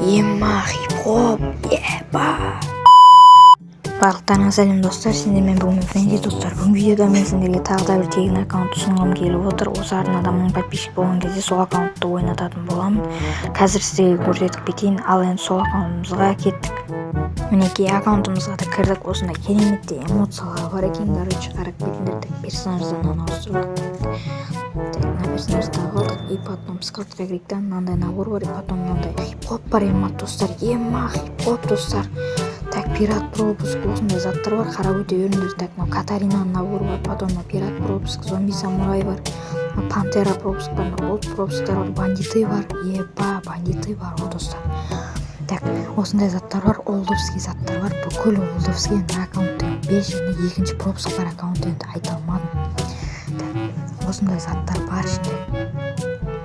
Ема, хип-хоп, еба! Барлықтарыңа сәлем, достар! Сендермен бүгін мен, Френди. Достар, бүгінгі видеода мен сендерге тағы да бір тегін аккаунт ұсынғым келіп отыр. Осы арнада 1000 подписчик болған кезде сол аккаунтты ойнататын боламын. Қазір сіздерге көрсетіп кетейін. Ал енді сол аккаунтымызға кеттік. Мінекей, аккаунтымызға да кірдік. Осындай кереметтей эмоциялар бар екен. Короче, қарап кетіңдер. Так, персонаждан мынаны ауыстырып алдық. Так, мына персонажды тағып алдық. И потом складқа кірейік та, мынандай набор бар. И потом мынандай хип-хоп бар. Ема, достар, ема, хип-хоп, достар. Так, пират пропуск, осындай заттар бар, қарап өте беріңдер. Так, мынау Катаринаның наборы бар, потом мынау пират пропуск, зомби самурай бар, мынау пантера пропуск бар, мынау голд пропусктар бар, бандиты бар. Еба, бандиты бар ғой, достар. Так, осындай заттар бар, олдовский заттар бар, бүкіл олдовский. Енді аккаунтта бес және екінші пропуск бар аккаунт, енді айта алмадым. Так, осындай заттар бар ішінде.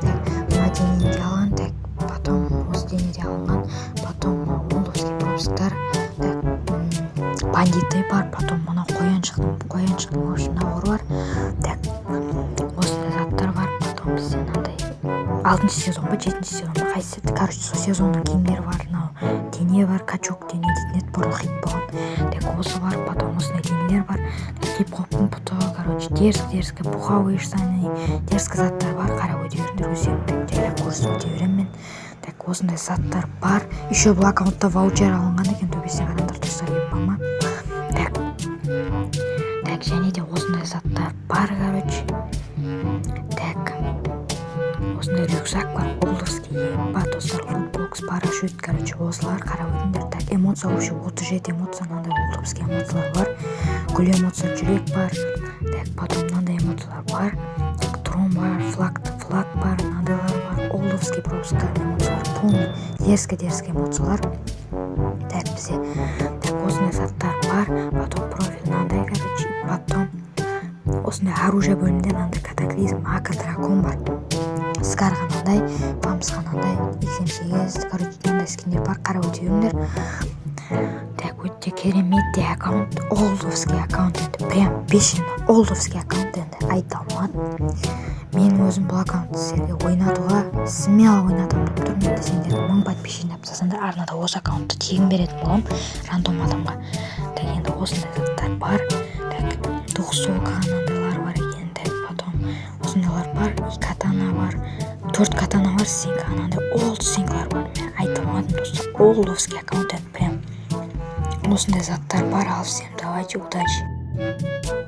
Так, мына денеде алған. Так, потом осы денеде алынған. Потом мына олдовский пропусктар. Так, бандиты бар, потом мына қояншықтың, в общем, наборы бар. Так, осындай заттар бар. Потом бізде мынандай алтыншы сезон ба, жетінші сезон ба, қайсысы, короче, сол сезонның киімдері бар. Мынау дене бар, качок дене дейтін еді бұрын, хит болған. Так, осы бар. Потом осындай денелер бар. Хип хоптың бұты, короче, дерзкий, дерзкий пуховые штаны, дерзкий заттар бар, қарап өте беріңдер өздерің. Так, жайлап көрсетіп өте беремін мен. Так, осындай заттар бар. Еще бұл аккаунтта ваучер алынған екен, төбесіне қараңдар, достар, ма. Так, так, және де осындай заттар бар, короче. Так, осындай рюкзак бар олдовский. Еба, достар, лутбокс, парашют, короче, осылар, қарап өтіңдер. Так, эмоция, вообще 37 эмоция, мынандай олдовский эмоциялар бар, гүл эмоция, жүрек бар. Так, потом мынандай эмоциялар бар. Так, трон бар, флаг, флаг бар, мынандайлар бар, олдовский пропусктар, эмоциялар полный, дерзкий, дерзкий эмоциялар. Так, бізде, так, осындай заттар бар. Потом профиль мынандай, короче. Потом осындай оружие бөлімінде мынандай катаклизм, АК дракон бар, скарға мынандай, фамсқа мынандай, XM8, короче, мынандай скиндер бар, қарап өте беріңдер. Так, өте керемет аккаунт, олдовский аккаунт, енді прям бешеный олдовский аккаунт, енді айта алмадым. Мен өзім бұл аккаунтты сіздерге ойнатуға смело ойнатамын деп тұрмын. Енді сендер 1000 подписчик жинап тастасаңдар, арнада осы аккаунтты тегін беретін боламын рандом адамға. Так, енді осындай заттар бар. Так, двухсотка, мынандайлар бар екен. Так, потом осындайлар бар. И катана бар, төрт катана бар, стенка, анандай олд стенкалар бар. Мен айта алмадым, достар, олдовский аккаунт енді прям. Осындай заттар бар. Ал всем давайте, удачи!